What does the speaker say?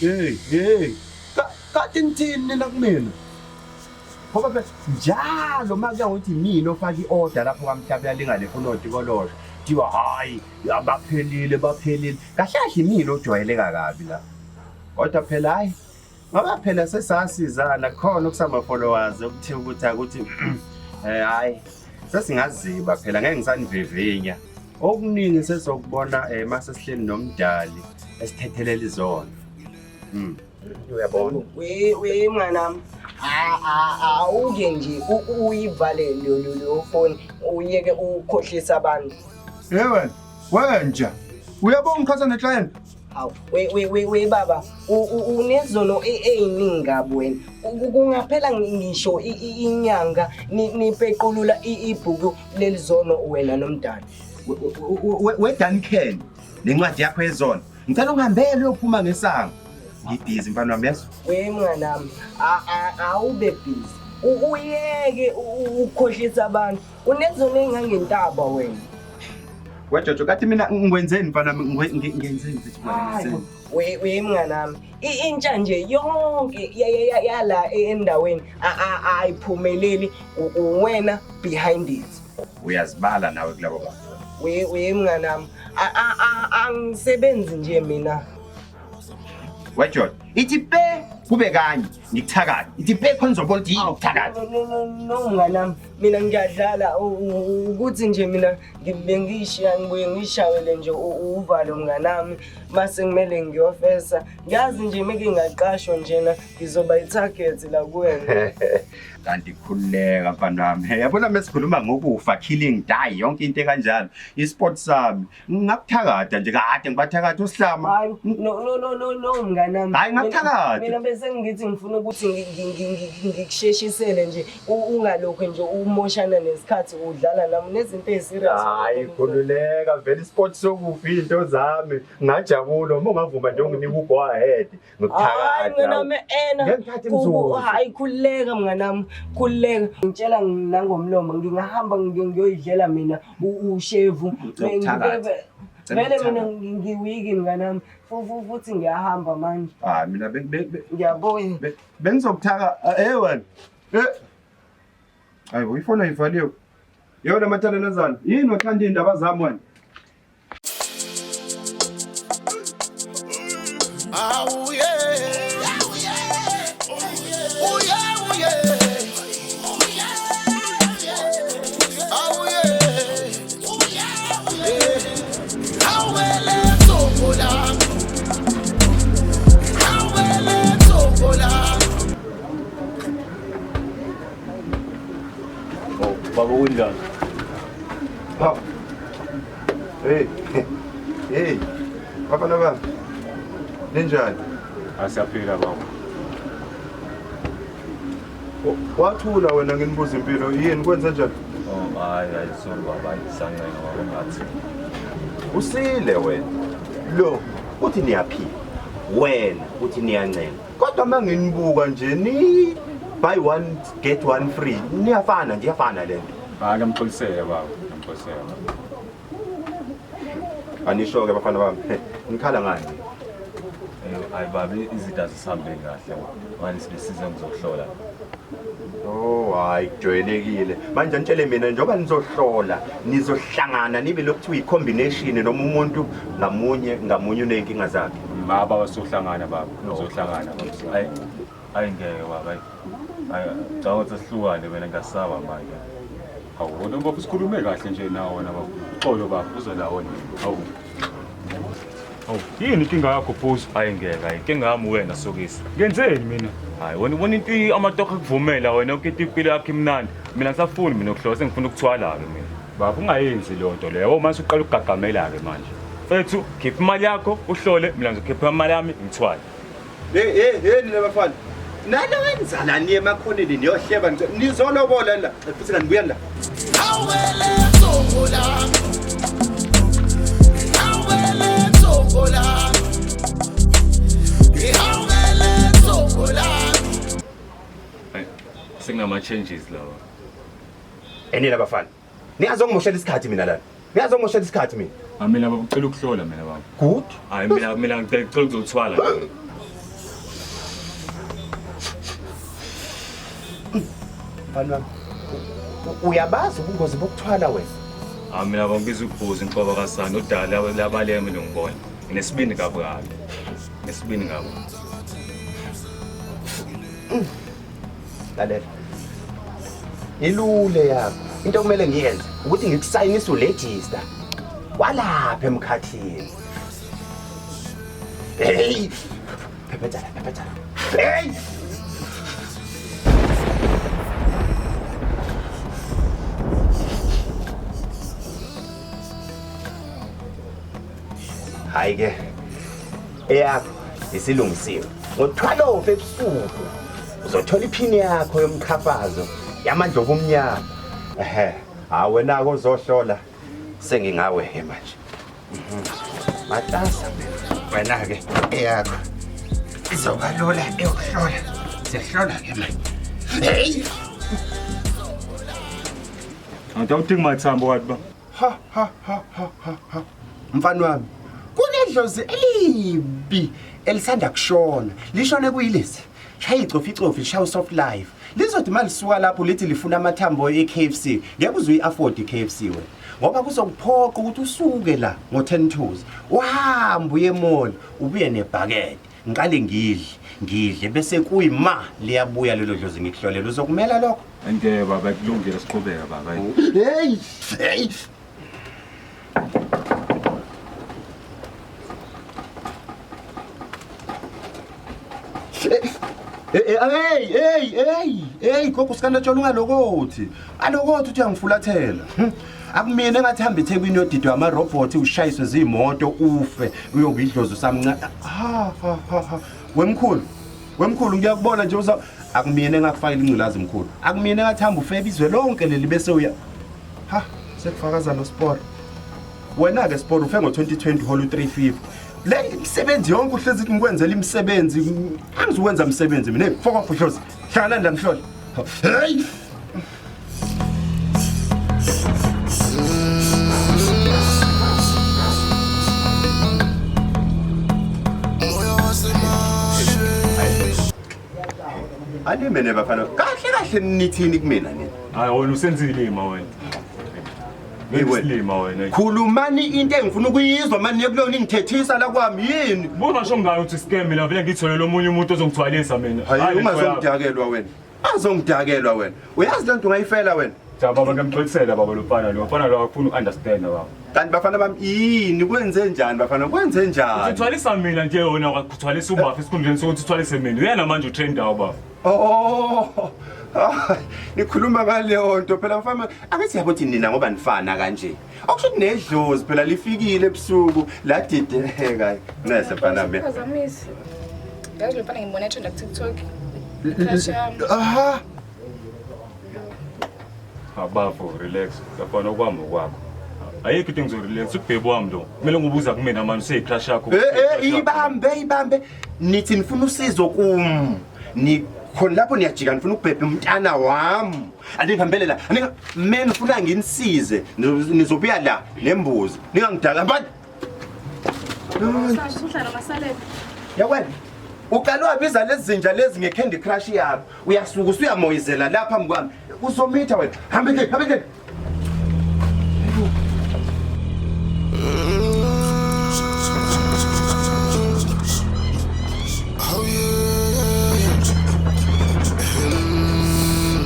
Hey, hey. Kade nithini nina kumina? Ngoba phela njalo uma kuya ngokuthi mina ofaka i-order lapho kwaMhlabuyalingane efuna otikoloshe, kuthiwa hhayi baphelile baphelile. Kahle kahle imina ojwayeleka kabi la. Kodwa phela hhayi ngoba phela sesasizana khona okusama-followers okuthiwa ukuthi akuthi hhayi sesingaziba phela ngeke ngisanivivinya. Okuningi sesokubona mase sihleli nomdali esithethelela izono. Uyabona? We mnganami. Awuke nje uyivale leyo phone uyeke ukukhohlisa abantu. Hey wena, wenja. Uyabona ngikhatha neclient? Hawu, we baba, unezono eziningi kabi wena. Kungaphela ngisho inyanga nipequlula ibhuku lelizono wena nomdala. We Duncan, lencwadi yakho yezono. Ngicela ungihambele uyophuma ngesango. Ngibhizi mfana wami yeso. We mnganami, awube busy. Uyeke ukukhohlisa abantu. Unezono engangentaba wena. Wejojo kathi mina ngikwenzeni mfana wami ngenzeni mfethu ngenzeni? We mnganami, intsha nje yonke yala endaweni ayiphumeleli wena behind it. Uyazibala nawe kulabo bantu. We mnganami, angisebenzi nje mina. Wejojo, ithi pe kube kanye ngikuthakathe. Ithi pe khona uzobona ukuthi yini ukuthakatha. No no mnganami, mina ngiyadlala ukuthi nje mina bengishiya ngibuye ngishawele nje uvalo mnganami mase kumele ngiyofesa. Ngiyazi nje meke ngaqashwa njena ngizoba i-target la kuwena. Kanti khululeka mfana wami. Yabona mesikhuluma ngokufa, killing, die, yonke into ekanjalo. I-sport sami Ngakuthakatha nje kade ngibathakatha usihlama. Hayi no no no no no mnganami. Hayi ngakuthakatha. Mina bese ngithi ngifuna ukuthi ngikusheshisele nje ungalokhu nje umoshana nesikhathi udlala nami nezinto eziserious. Hayi khululeka vele isport sokufa into zami. Ngajabula uma ungavuma nje unginika ugo ahead. Hayi mnganami ena. Ngeke ngithathe imizuzu. Hayi khululeka mnganami, khululeka. Ngitshela nangomlomo ngingahamba ngiyoyidlela mina ushevu. Vele mina ngiwiki mnganami futhi ngiyahamba manje. Hayi mina ngiyabuya. Bengizokuthaka eh wena. Eh. Hayi ifoni ayivaliwe. Yona mathalanazana. Yini othanda indaba zami wena? Baba kunjani? Ha. Hey. Hey. Bafana bami. Ninjani? Asiyaphila baba. Wathula wena nginibuza impilo yini kwenze njani? Oh hayi hayi sorry baba ngisancenga baba ngathi. Usile wena. Lo uthi niyaphila. Wena uthi niyancenga. Kodwa manginibuka nje ni buy one get one free. Niyafana nje iyafana lento. Hayi ngiyamxolisela baba, ngiyamxolisela baba. Anisho-ke bafana bami, nikhala ngani? Hayi baba, izinto azisihambeli kahle. Manje sibesize ngizokuhlola. Oh hayi kujwayelekile. Manje nitshele mina njengoba nizohlola, nizohlangana nibe lokuthiwa i-combination noma umuntu ngamunye ngamunye uney'nkinga zakhe. Baba sohlangana baba, sohlangana baba. Hayi hayi ngeke baba. Hayi. Hayi ngicabanga ukuthi sihlukane mina ngiyasaba manje. Hawu wena baba sikhulume kahle nje nawe wena baba. Uxolo baba uze la wena. Hawu. Hawu yini inkinga yakho Phuzu? Hayi ngeke hayi inkinga yami wena Sokisi. Ngenzeni mina? Hayi wena ubona into amatoho ekuvumela wena yonke into impilo yakho imnandi. Mina ngisafuni mina ukuhlola sengifuna ukuthwala ke mina. Baba ungayenzi leyo nto leyo. Manje uqala ukugagamela ke manje. Mfethu khipha imali yakho uhlole mina ngizokhipha imali yami ngithwale. Hey hey hey nina bafana. Nalo wenzalani emakhoneni niyohleba nizolobola la. Futhi kanti la. Awele thongo lami. Awele thongo lami. Awele thongo lami. Sekunama changes lawa. Enina bafana. Niyazongimoshela isikhathi mina lana. Niyazongimoshela isikhathi mina. Ah mina baba ucela ukuhlola mina baba. Good. Hayi mina ngicela ukuzothwala. Mfana wami, uyabazi ubungozi bokuthwala wena? Ah mina bangibiza ukubhuza inqoba kasana udala labaleka mina ngibona. Nginesibindi kabi kabi. Nginesibindi kabi. Lalela. Ilule yakho. Into okumele ngiyenze ukuthi ngikusayinise uregister. Walapha emkhathini. Hey! Phephethana, phephethana. Hey! Hayi ke. Eyakho isilungisiwe. Ngo-12 ebusuku uzothola iphini yakho yomqhafazo yamandlovu omnyama. Ehhe, hawu wena-ke uzohlola sengingawe-ke manje. Matasa wena-ke eyakho izoba lula eyokuhlola. Siyahlola-ke manje. Hey! Anti awudingi mathambo kanti ba. Ha ha ha ha ha ha. Mfana wami, kunedlozi elibi elisanda kushona. Lishone kuyilesi. Shaya icofi icofi lishaya soft life. Lizothi malisuka lapho lithi lifuna amathambo e-KFC. Ngeke uze uyi-afford i-KFC wena. Ngoba kuzokuphoqa ukuthi usuke la ngo-10 toes. Uhambe uye emall ubuye nebhakede. Ngiqale ngidle, ngidle bese kuyima liyabuya lelo dlozi ngikuhlolela. Uzokumela lokho? Ngeke baba kulungile siqhubeka baba. Hey, hey. Hey, hey, hey, hey, gogo sikanatshona ungalokothi. Alokothi uthi uyangifulathela. Akumina engathi hamba eThekwini yodidwa amarobhothi ushayiswe zimoto ufe uyobe idlozi usamncane. Ha ha ha ha. Wemkhulu. Wemkhulu ngiyakubona nje uza akumina engakufakela ingculazi mkhulu. Akumina engathi hamba ufebe izwe lonke leli bese uya. Ha, sekufakaza no sport. Wena ke sport ufe ngo-2020 holo 350. Le imisebenzi yonke uhlezi ngikwenzela imisebenzi. Angizukwenza imisebenzi mina. Hey, fuck off dlozi. Hlangana la mhlolo. Hey! Animene bafana. Kahle kahle nithini kumina nina? Hayi wena usenzilima wena. Hey, wena. Isilima wena. Khulumani into engifuna ukuyizwa mani niye kulona ingithethisa la kwami yini? Bungasho ngani ukuthi scam mina vele ngitholele omunye umuntu ozongithwalisa mina. Hayi ungazongidakelwa wena. Azongidakelwa wena. Uyazi lento ungayifela wena. Cha baba ngiyamxolisela baba lo mfana lo. Mfana lo akufuni ukunderstand baba. Kanti bafana bami yini kwenze njani bafana kwenze njani? Uthwalisa mina nje wena wakuthwalisa ubafa esikhundleni sokuthi uthwalise mina. Uyena manje utrend dawo baba. Oh. Ah, nikhuluma ngaleyo nto phela mfana angithi yabo ukuthi nina ngoba nifana kanje. Okusho ukuthi nedlozi phela lifikile ebusuku ladideka. Ncese mfana wami. Phazamisi. Yazi lo mfana ngimbona etrenda ku-TikTok. Crush yami. Aha. Abafo relax. Yabona okwami okwakho. Ayikho into engizorelax ubhebu wami lo. Kumele ngibuza kumina manje useyicrush yakho. Eh eh ibambe ibambe nithi nifuna usizo kum. Ni khona lapho niyajika nifuna ukubhebha umntana wami. Aningihambele la. Aninga mina ufuna nginisize nizobuya la nembuzi. Ningangidaka manje. Uhlala masalele. Yakwena. Uqale wabiza lezi zinja lezi ngeCandy Crush yakho. Uyasuka usuyamoyizela lapha phambi kwami. Uzomitha wena. Hamba endlini, hamba endlini.